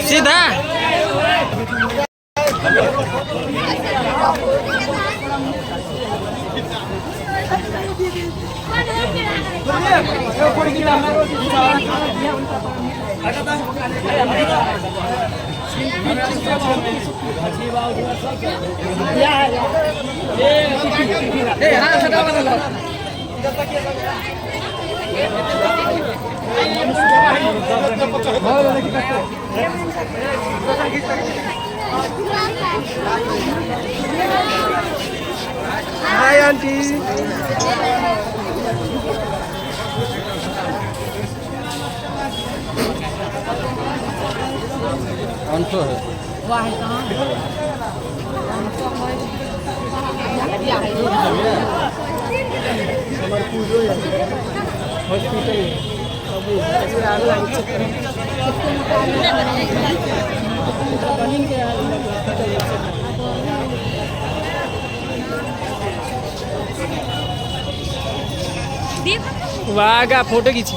सीधा hi aunty. कौन है? वाह का फोटो खींची।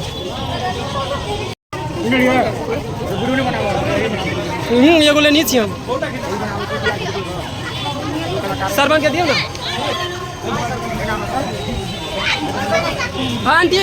एगो लेनी छी हम। सरबन के दियौ ना। हाँ आंटी।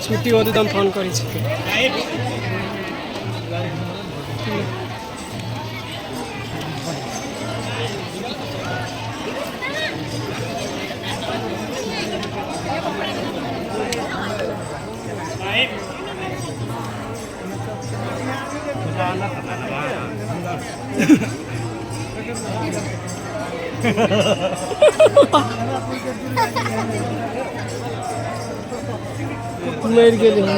छुट्टी होते तो हम फोन करी छी। मर गेलै।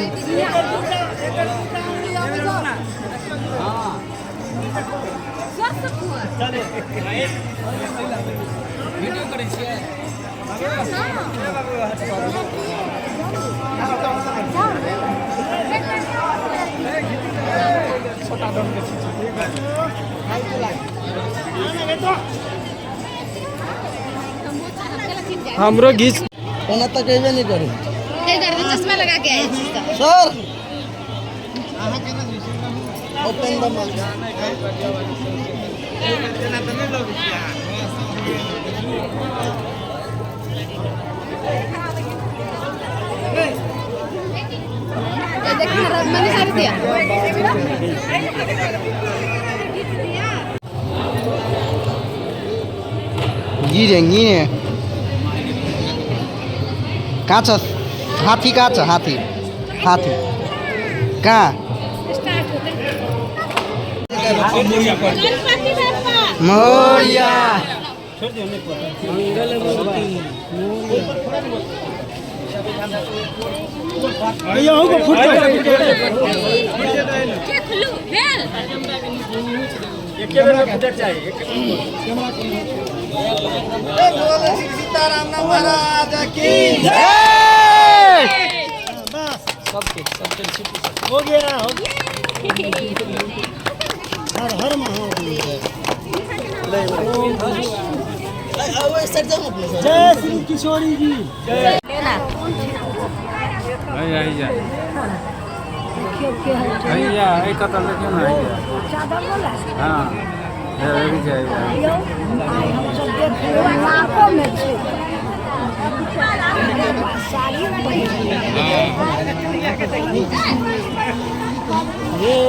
हमरो घीच ओना तक अयबे नहीं करी। चश्मा लगा के आए सर। Open the mic. देखना मैंने सारी दिया। गिरे गिरे कहाँ छ हाथी? कहाँ छ हाथी? हाथी कहाँ? मोरिया सीताराम महाराज की जय। सबके सबके हो गया, हो गया। हर हर महादेव। जय श्री किशोरी जी। भैया भैया एक कतल देखियो ना। हां ये।